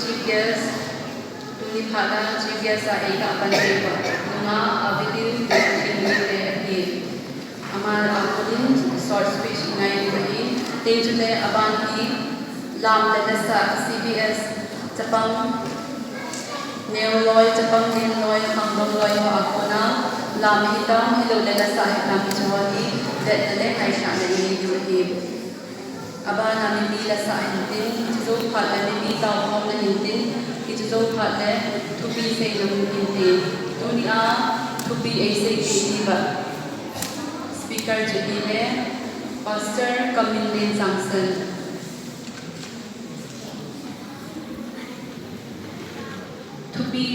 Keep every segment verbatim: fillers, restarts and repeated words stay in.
Chief Guest, tuni phat a Chief Guest a eina pan thei pa, nunga Avidin Thinglhing te ahi. Ama a konin short speech ngai ding ahi. Teng chule aban hi lam le lasa C B S chapang neo loi, chapang len loi, khangdong loi ho a kona lam hi tam, hilou le lasa hi tam, hiche ho hi vetna le ngaisahna i nei diu ahi. Abana mipi lasa hintin, hiche jou phat le mipi taokhomna hintin, hiche jou phat le thupi seina mun hintin. Tunia thupi eisei ding hiva. Speaker chu hile Pastor Kaminlen Sangsan. Thupi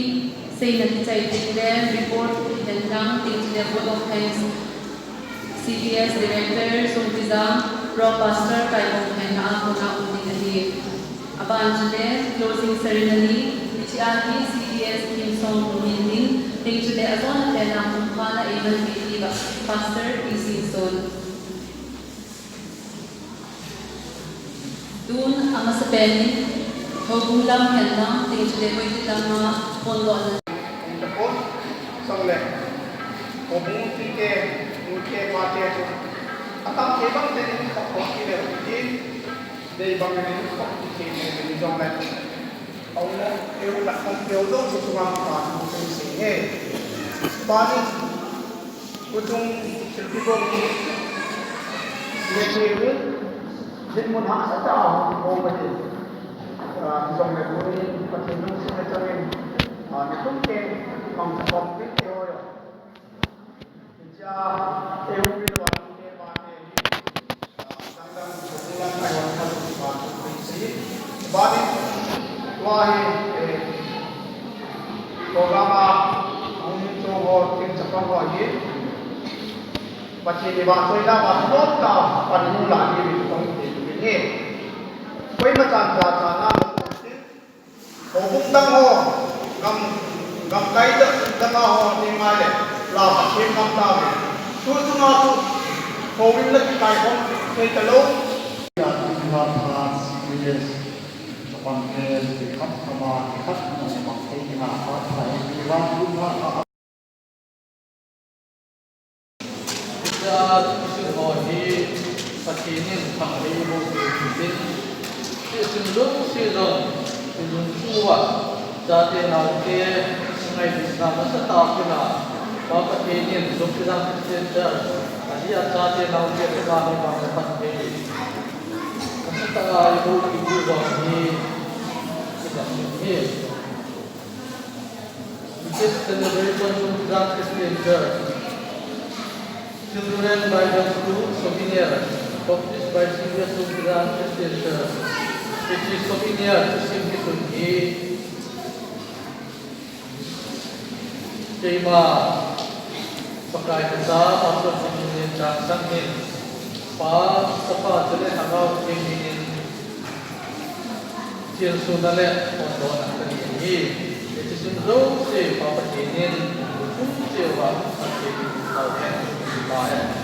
seina kichai ding le report kihen lang, teng chule vote of thanks, C B S Director Songpijang, Rock Pastor Kaibong hen na a kona um ding ahi. Aban chule closing ceremony, hiche a hi C B S theme song um intin, teng chule ajona pen a pumkhat a eiman peh diuva Pastor P. Singson. Tun amasapen in, houbung lam hen lang, teng chule hoiti lam a phone dohna. Tapon, song le, houbung tite, nute pate chu, atam thei bang teni khop khop kile uti, dei bang teni khop kile uti jongle. Aum le, eu la khom keu dong chu chunga pa chu sei sei he. Bani, Kutung thilpi bol hi nehthei un, dinmun hahsatah a hung bol ahi. Ah, hijongle tuni Pathen lungsetna changin, ah, mitum ten mangcha khom ding te ho jong. Hichea, eihung pi lou a, tute pate hi, ah, Dangdang, Kulang, Taiwan, Khalung, Kipathu, Kuisei. Bani, tua hi, eh, program a, hung hin chong ho, tin chapang ho hi. Pathen in vahchoina, vahchoi lom tah a, pan hung lah diuvin, kong ti, ti hi. Koima chan cha cha na, Houbung dang ho, gam, gamkai dang, dang a ho, ti ngai le, la Pathen ngam tauve. Tu chunga chu, houin la kikai khom thei talou. Ya, tu la pha, serious, chapang te, ti kham kham a, ti khat kham a, bang thei ti na, pha, pha, ti la, tu la, pha. Hichea thusim ho hi Pathen in phat lei bou chu hitin, thusim jouse jong i lungthim uva, chate naote ngailutna nasatah a puna, Pa Pathen in Songpijang Christian Church, ajeh a chate naote phat lei bang phat lei nasatah a i bol u jong hi, i dam hi. This celebration Songpijang Christian Church. Children Bible School souvenir, published by C B S Songpijang Christian Church. Hiche souvenir thusim kisun hi keima Pakai kacha, Pastor Singlen Changsang hin, Pa, Chapa chule Lhagao Theng min in, thilsohna le phondohna kati ahi. Hiche thusim jouse Pa Pathen in, chungchang uva, Pathen in, Pathen in, Pathen in.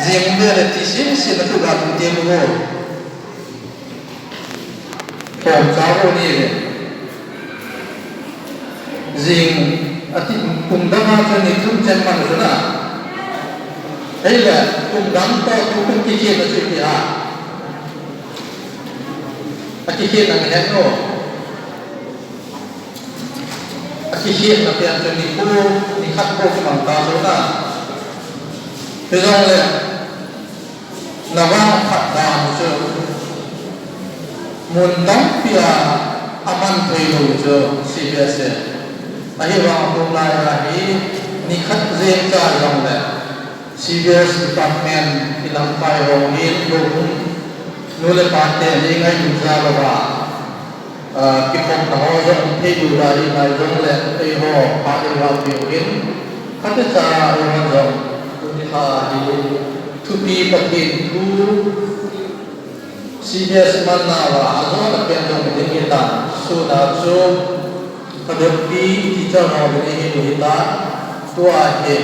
Jing de le ti sim sim na tu ga tu te mo. Pom cha ho ni le. Jing ati kum dang a chun ni tum chen man chun a. Hei le, kum dang to tu kum ki ki na chu ti a. A ki ki na ngen no. A kikhetna pen chu nikho, nikhat bou kimang ta lou na. Hijongle, na vangphat dan chu mun tampi a Aman thei lou chu C B S e. Ahivang tulai a hi nikhat jeng cha jong le C B S department ilamkai ho hi louhung nu le pa te ni ngai mun ja lou va. Ah, kikhopna ho jong thei lou lai lai jong le eiho pha ding va piu in khate cha eiho jong tuni kha hi thupi Pathen thu C B S manna va ajona pen jong ding hitan suna chu kadoppi teacher ho ding hi hitan tua hi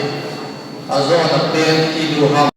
ajona pen ti lu ham.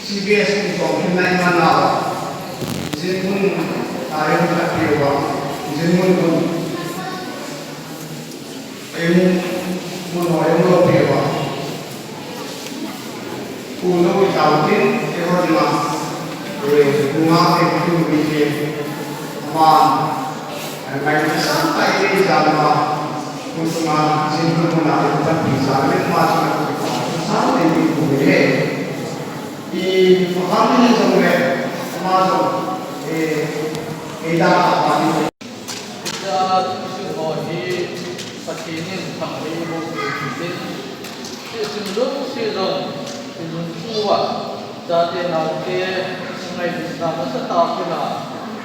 C B S in kong hin nai mana, jin mun a yong ka piwa, jin mun mun a yong mun a yong lo piwa. Ku no i tau tin, e hot ma, e, ku ma, e, ku mi ke. Ama, eh, ngaisang kai le jama, kusuma, sin kumuna, ipan pisa, le ma sa, sa, le ni ku le. I, ma ni jong le, ma jong, eh, eh, da, ma ni. Ija, isin ho hi, Pathen in thangvah bol peh in, isin jouse jong, isin chu a, Chate naote, ngailutna nasatah a kona,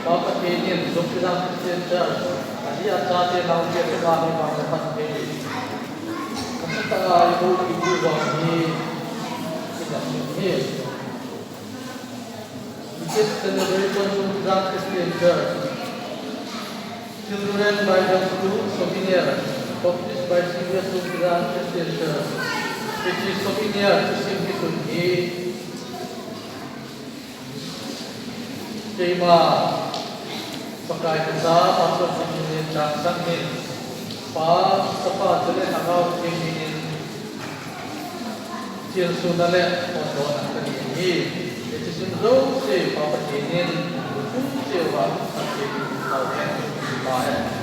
Pa Pathen in Lungkijang Christian Church, adeh a chate naote chunga hi vangphat thei nasatah a eiboh piu jong hi, idam hi. Kids Celebration Lungkijang Christian Church. Children by the School Souvenir, Baptist by C B S Lungkijang Christian Church. Hiche souvenir thusim hi tun hi keima Pakai kacha Pastor Jimmy Changsan hin, Pa, Chapa chule Lhagao Theng min in, Thilsohna le phondohna kati ahi. Hiche thusim jouse Pa Pathen in, tuchung cheh uva, Pathen in, Pathen in, Pathen in.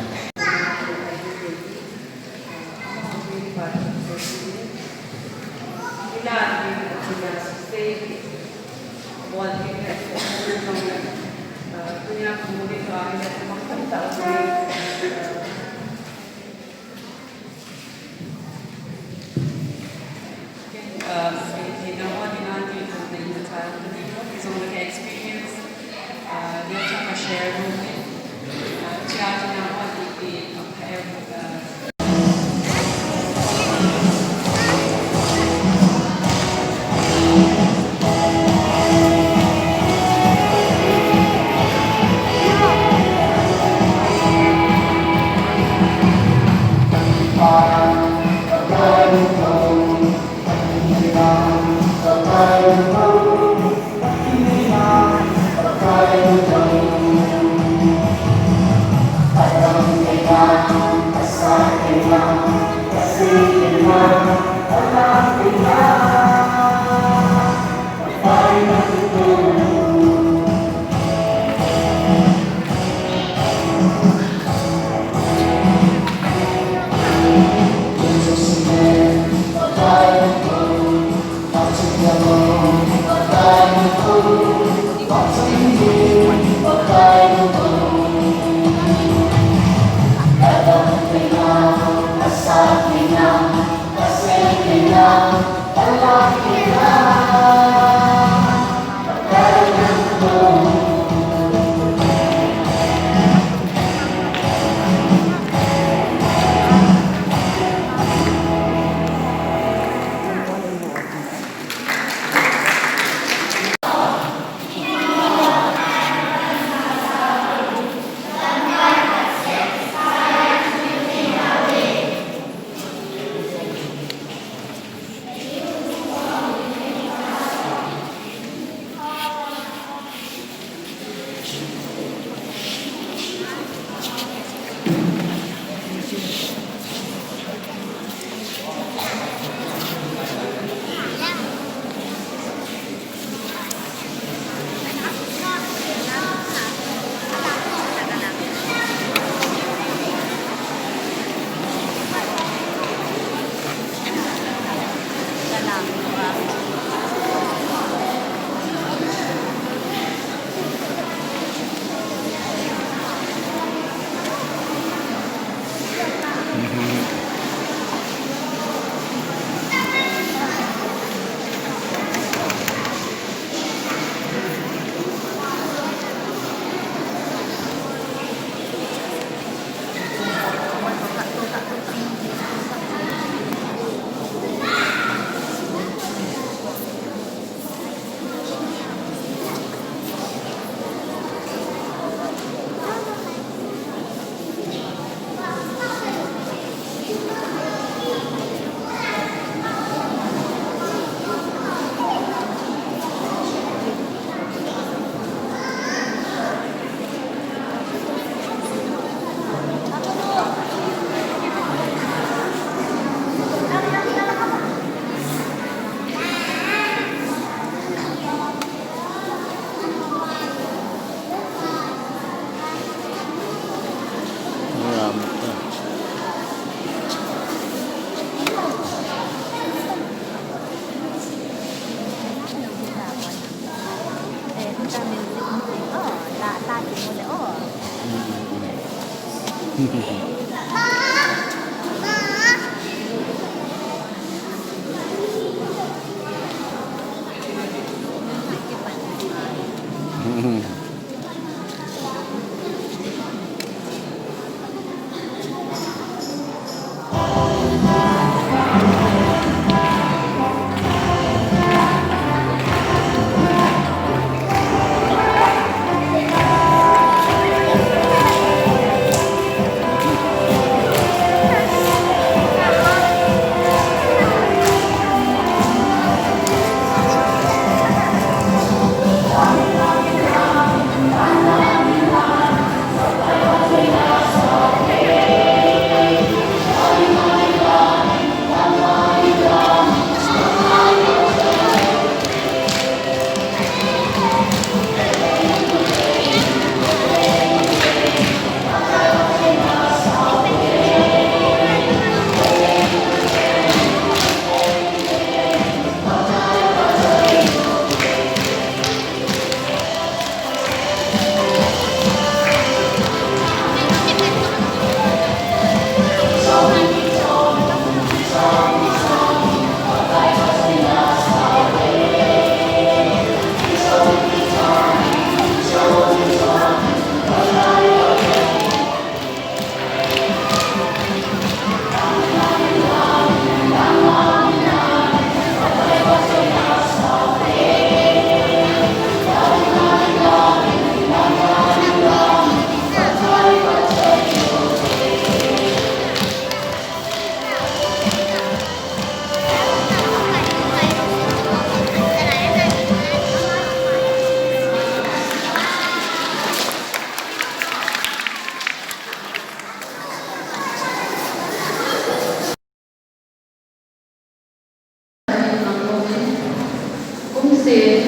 Kumseh,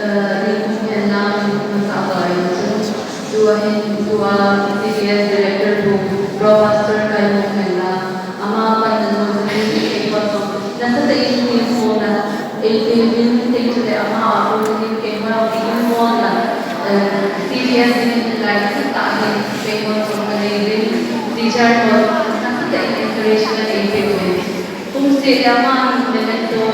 eh, ni kum henlang, masa ba in chu, tua hin, tua C D S Director pu, Pro Pastor Kaimukhenla, ama panna jong chu, kei pa jong, nasatah in, ni kum na, Ei, ei, ei, teng chule ama a pu in keima in mona, eh, C D S in lai sita hin keima chom kanei in, teacher ho nasita in encourage kanei peh uvin. Kumseh le ama memento,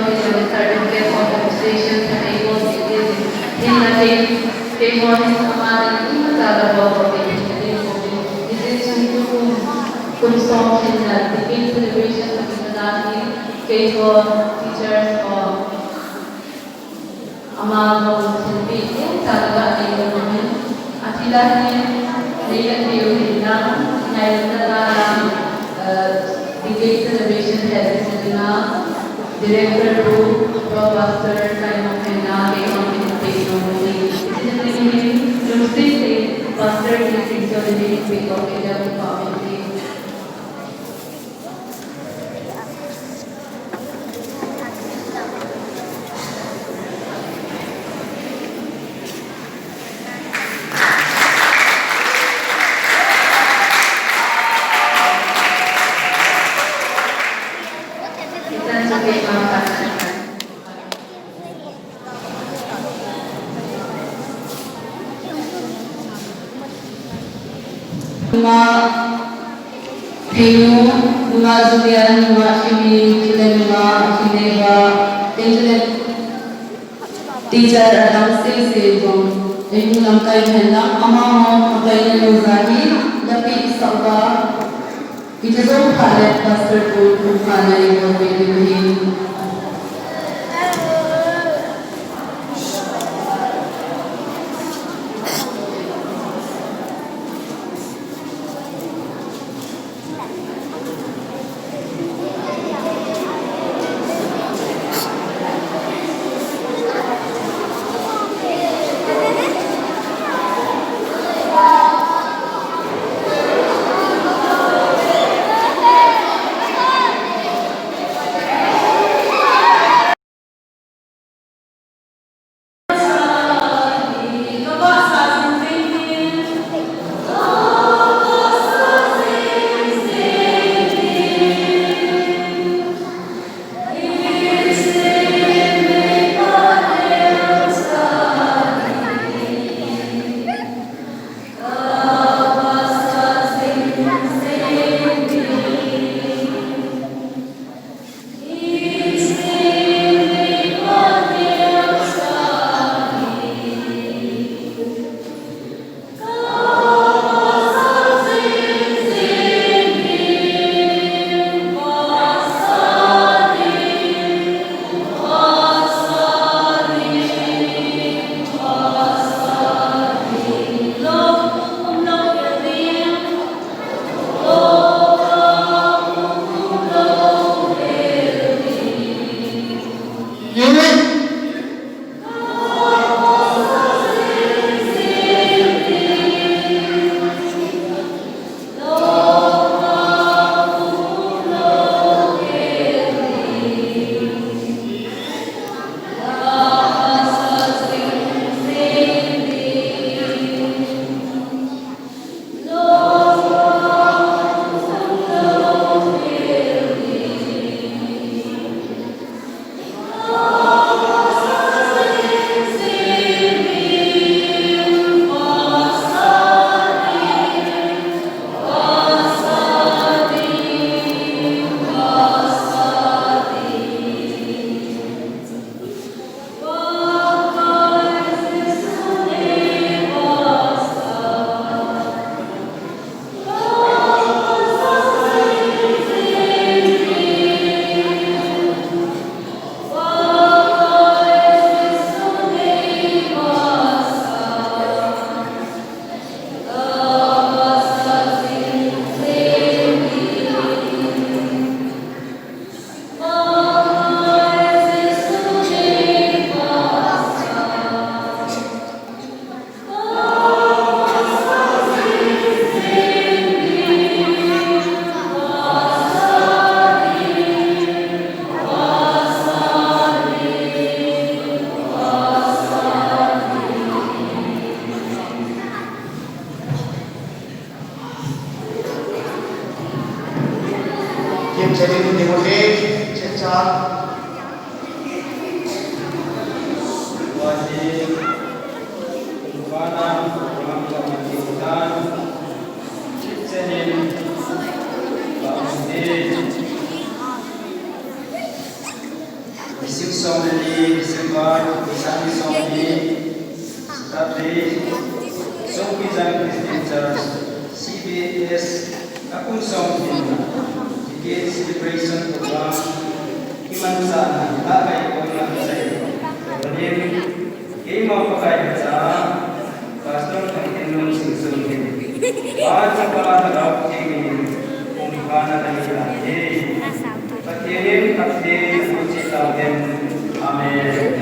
certificate of appreciation kanei bol peh uvin. Hinla kei, keima in ama in imacha kabol peh uvin. Hijeh chun tukum, kum som hinna, degree celebration kanei dan hi, Keiho teachers ho, ama jong thilpeh neocha kaga nei lou in, athilha hi nei le thei u hinlang, ngailutna jal a, eh, degree celebration he ding a, Director pu, Pro Pastor Kaimukhenla, keihon thilpeh lou in, hiche ding hi, lungset in, Pastor King Singson in thilpeh lou in, thilpeh lou in. Nungah Theinu, nungah Julian, nungah Shimi, chule nungah Hineba, chule teacher adang sese jong, einu lamkai henlang, amaho, akai na nung jahi, lapi isauva, Iti jong phat le Pastor pu, pu phat na ibol peh ding ahi. Chenin ding uve, checha. Wajib, kumpana, kumpana, kumpana, chenin, kumpana. December som le ni, December, December som le ni, Saturday, Songpijang Christian Church, C B S, Kapung Som Tin, Decade Celebration Program, Kiman Sa, Lakai Kong Lakai, Reverend Keima Pakai Hacha, Pastor Thangtinlun Singsunlin. Pastor Pakai Hacha, Pathen in, Pathen in, Pathen in, Amen.